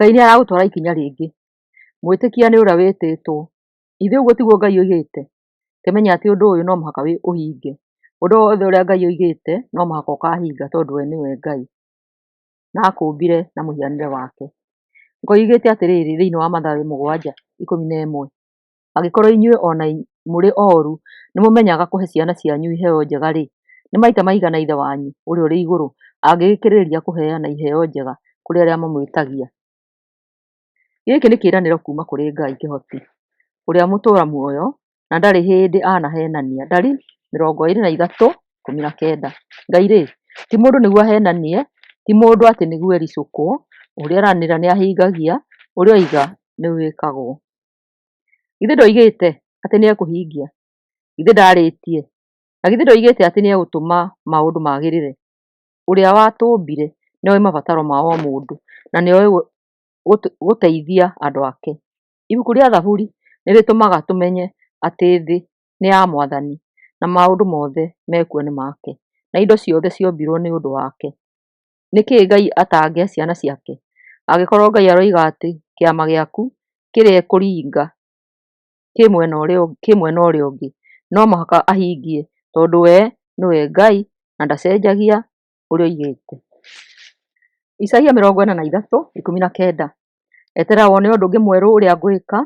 Ngai nĩ aragũtwara ikinya rĩngĩ. Mwĩtĩkia nĩ ũrĩa wĩtĩtwo. Githĩ ũguo tiguo Ngai oigĩte? Kĩmenye atĩ ũndũ ũyũ no mũhaka ũhinge. Ũndũ wothe ũrĩa Ngai oigĩte no mũhaka ũkahinga tondũ we nĩwe Ngai. Na akũmbire na mũhianĩre wake. Ngai oigĩte atĩrĩrĩ thĩinĩ wa Mathayo 7:11, angĩkorwo inyuĩ o na mũrĩ oru nĩ mũmenyaga kũhe ciana cianyu iheo njega-rĩ, nĩ maita maigana Ithe wanyu ũrĩa ũrĩ igũrũ angĩgĩkĩrĩrĩria kũheana iheo njega kũrĩ arĩa mamwĩtagia. Gĩkĩ nĩ kĩĩranĩro kuuma kũrĩ Ngai Kĩhoti, ũrĩa mũtũũra muoyo na ndarĩ hĩndĩ anahenania. Ndari 23:19. Ngai-rĩ, ti mũndũ nĩguo ahenanie, ti mũndũ atĩ nĩguo ericũkwo, ũrĩa eranĩra nĩahingagia, ũrĩa oiga nĩwĩkagwo. Githĩ ndoigĩte atĩ nĩekũhingia? Githĩ ndaarĩtie? Na githĩ ndoigĩte atĩ nĩegũtũma maũndũ magĩrĩre? Ũrĩa watũmbire nĩoĩ mabataro ma o mũndũ na nĩoĩ gũteithia andũ ake. Ibuku rĩa Thaburi nĩrĩtũmaga tũmenye atĩ thĩ nĩ ya Mwathani na maũndũ mothe mekuo nĩ make, na indo ciothe ciombirwo nĩ ũndũ wake. Nĩkĩ Ngai atangĩhe ciana ciake? Angĩkorwo Ngai aroiga atĩ kĩama gĩaku kĩrĩa ekũringa kĩ mwena ũrĩa ũngĩ, no mũhaka ahingie tondũ we nĩwe Ngai na ndacenjagia ũrĩa oigĩte. Isaia 43:19. Eterera wone ũndũ ũngĩ mwerũ ũrĩa ngwĩka,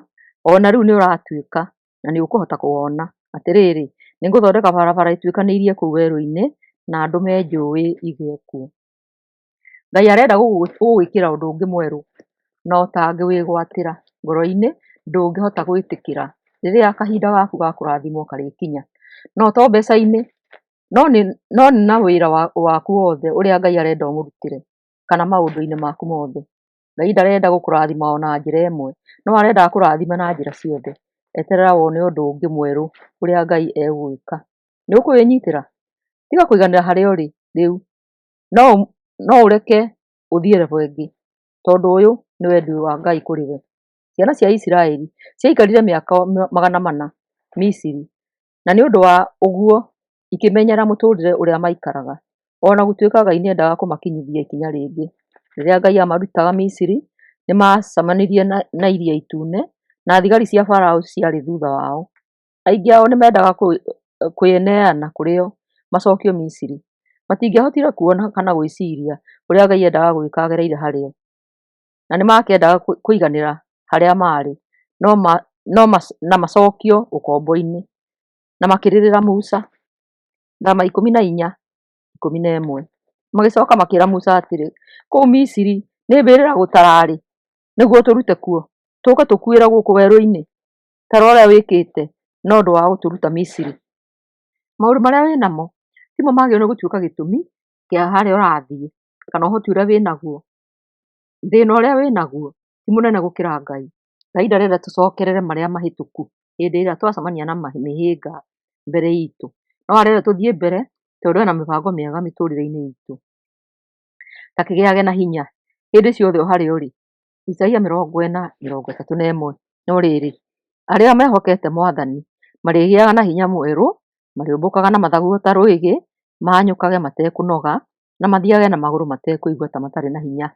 o na rĩu nĩũratuĩka, na nĩũkũhota kũwona. Atĩrĩrĩ, nĩngũthondeka barabara ĩtuĩkanĩirie kũu werũ-inĩ, na ndũme njũũĩ igĩe kuo. Ngai arenda gũgwĩkĩra ũndũ ũngĩ mwerũ, na ũtangĩwĩgwatĩra ngoro-inĩ ndũngĩhota gwĩtĩkĩra rĩrĩa kahinda gaku ga kũrathimwo karĩkinya. No to mbeca-inĩ, no nĩ na wĩra waku wothe ũrĩa Ngai arenda ũmũrutĩre, kana maũndũ-inĩ maku mothe. Ngai ndarenda gũkũrathima o na njĩra ĩmwe, no arenda akũrathime na njĩra ciothe. Eterera wone ũndũ ũngĩ mwerũ ũrĩa Ngai egwĩka. Nĩ ũkwĩnyitĩra? Tiga kũiganĩra harĩa ũrĩ rĩu, no ũreke ũthiĩ level ĩngĩ, tondũ ũyũ nĩ wendi wa Ngai kũrĩ we. Ciana cia Isiraeli ciaikarire mĩaka 400 Misiri, na nĩ ũndũ wa ũguo ikĩmenyera mũtũũrĩre ũrĩa maikaraga, o na gũtuĩka Ngai nĩendaga kũmakinyithia ikinya rĩngĩ. Rĩrĩa Ngai aamarutaga Misiri, nĩmacemanirie na Iria Itune, na thigari cia Farao ciarĩ thutha wao. Aingĩ ao nĩmendaga kwĩneana kũrĩ o macokio Misiri. Matingĩahotire kuona kana gwĩciria ũrĩa Ngai endaga gwĩka agereire harĩ o, na nĩmakĩendaga kũiganĩra harĩa maarĩ na macokio ũkombo-inĩ, na makĩrĩrĩra Musa. Thama 14:11. Magĩcoka makĩĩra Musa atĩrĩ, kũu Misiri nĩ mbĩrĩra gũtararĩ nĩguo ũtũrute kuo, tũũke tũkuĩre gũkũ werũ-inĩ? Ta rora ũrĩa wĩkĩte na ũndũ wa gũtũruta Misiri. Maũndũ marĩa wĩ namo timo magĩrĩirwo nĩ gũtuĩka gĩtũmi kĩa harĩa ũrathiĩ kana ũhoti ũrĩa wĩnaguo. Thĩna ũrĩa wĩnaguo ti mũnene gũkĩra Ngai. Ngai ndarenda tũcokerere marĩa mahĩtũku hĩndĩ ĩrĩa twacemania na mĩhĩnga mbere itũ. No arenda tũthiĩ mbere tondũ ena mĩbango mĩega mĩtũrĩre-inĩ itũ. Ta kĩgĩage na hinya hĩndĩ ciothe o harĩa ũrĩ. Isaia 40:31. No rĩrĩ, arĩa mehokete Mwathani marĩgĩaga na hinya mwerũ, marĩũmbũkaga na mathagu o ta rwĩgĩ, mahanyũkage matekũnoga, na mathiage na magũrũ matekũigua ta matarĩ na hinya.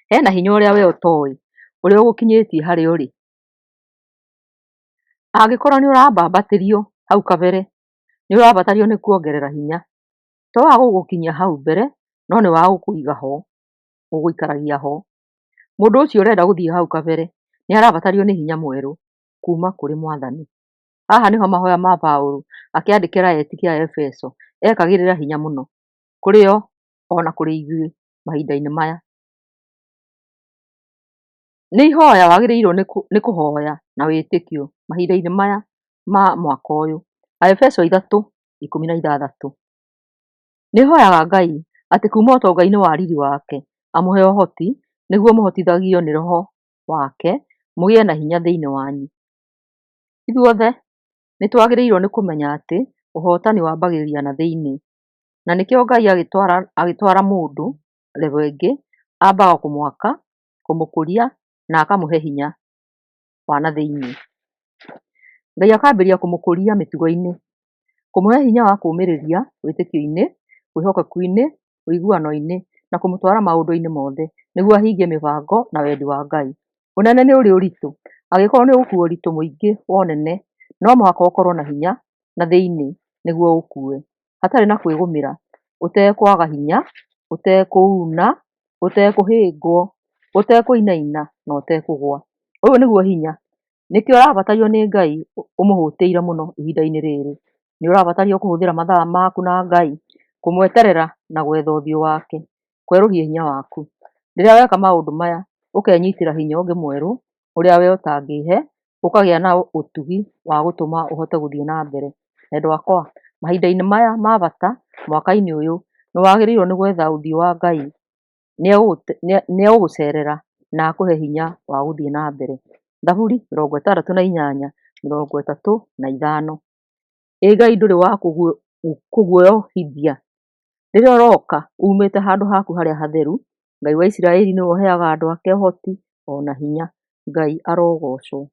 Hena hinya ũrĩa we ũtoĩ, ũrĩa ũgũkinyĩtie harĩa ũrĩ. Angĩkorwo nĩ ũrambambatĩrio hau kabere, nĩ ũrabatario nĩ kuongerera hinya. To wa gũgũkinyia hau mbere, no nĩ wa gũkũiga ho, gũgũikaragia ho. Mũndũ ũcio ũrenda gũthiĩ hau kabere nĩ arabatario nĩ hinya mwerũ kuma kũrĩ Mwathani. Haha nĩho mahoya ma Paũlũ akĩandĩkĩra etĩkia a Efeso ekagĩrĩra hinya mũno, kũrĩ o ona kũrĩ ithuĩ mahinda-inĩ maya. Nĩ ihoya wagĩrĩirwo nĩ kũhoya na wĩtĩkio mahinda-inĩ maya ma mwaka ũyũ. Aefeso 3:16. Nĩhoyaga Ngai atĩ kuuma ũtonga-inĩ wa riri wake amũhe ũhoti nĩguo mũhotithagio nĩ Roho wake mũgĩe na hinya thĩinĩ wanyu. Ithuothe nĩtwagĩrĩirwo nĩ kũmenya atĩ ũhotani wambagĩrĩria na thĩinĩ, na nĩkĩo Ngai agĩtwara mũndũ level ĩngĩ ambaga kũmwaka, kũmũkũria na akamũhe hinya wa na thĩinĩ. Ngai akambĩrĩria kũmũkũria mĩtugo-inĩ, kũmũhe hinya wa kũũmĩrĩria wĩtĩkio-inĩ, wĩhokeku-inĩ, ũiguano-inĩ na kũmũtwara maũndũ-inĩ mothe nĩguo ahingie mĩbango na wendi wa Ngai. Ũnene nĩ ũrĩ ũritũ. Angĩkorwo nĩ ũgũkua ũritũ mũingĩ wa ũnene, no mũhaka ũkorwo na hinya na thĩinĩ nĩguo ũũkue, hatarĩ na kwĩgũmĩra, ũtekwaga hinya, ũtekũuna, ũtekũhĩngwo, ũtekũinaina na ũtekũgũa. Ũyũ nĩguo hinya. Nĩkĩo ũrabatario nĩ Ngai ũmũhũtĩire mũno ihinda-inĩ rĩrĩ. Nĩ ũrabatario kũhũthĩra mathaa maku na Ngai, kũmweterera na gwetha ũthiũ wake, kwerũhia hinya waku. Rĩrĩa weka maũndũ maya, ũkenyitĩra hinya ũngĩ mwerũ, ũrĩa we ũtangĩhe, ũkagĩa na ũtugi wa gũtũma ũhote gũthiĩ na mbere. Endwa akwa, mahinda-inĩ maya ma bata mwaka-inĩ ũyũ, nĩ wagĩrĩirwo nĩ gwetha ũthiũ wa Ngai. Nĩ egũgũcerera na akũhe hinya wa gũthiĩ na mbere. Thaburi 68 35. Ĩ Ngai ndũrĩ wa kũguoyohithia rĩrĩa ũroka uumĩte handũ haku harĩa hatheru, Ngai wa Isiraeli nĩwe ũheaga andũ ake ũhoti o na hinya. Ngai arogoocwo.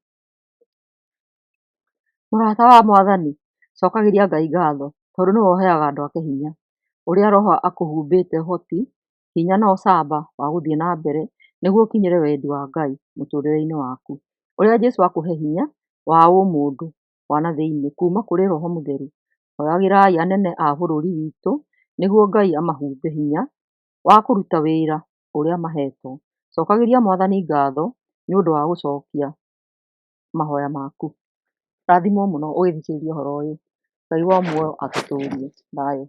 Mũrata wa Mwathani, cokagĩria Ngai ngatho tondũ nĩwe ũheaga andũ ake hinya. Ũrĩa Roho akũhumbĩte ũhoti, hinya na ũcamba wa gũthiĩ na mbere nĩguo ũkinyĩre wendi wa Ngai mũtũrĩre-inĩ waku. Ũrĩa Jesũ akũhe hinya wa ũmũndũ wa na thĩinĩ kuma kũrĩ Roho Mũtheru. Hoyagĩrai anene a bũrũri witũ nĩguo Ngai amahumbe hinya wa kũruta wĩra ũrĩa mahetwo. Cokagĩria Mwathani ngatho nĩ ũndũ wa gũcokia mahoya maku. Rathimwo mũno ũgĩthikĩrĩria ũhoro ũyũ. Ngai wa muoyo atũtũrie. Thayũ.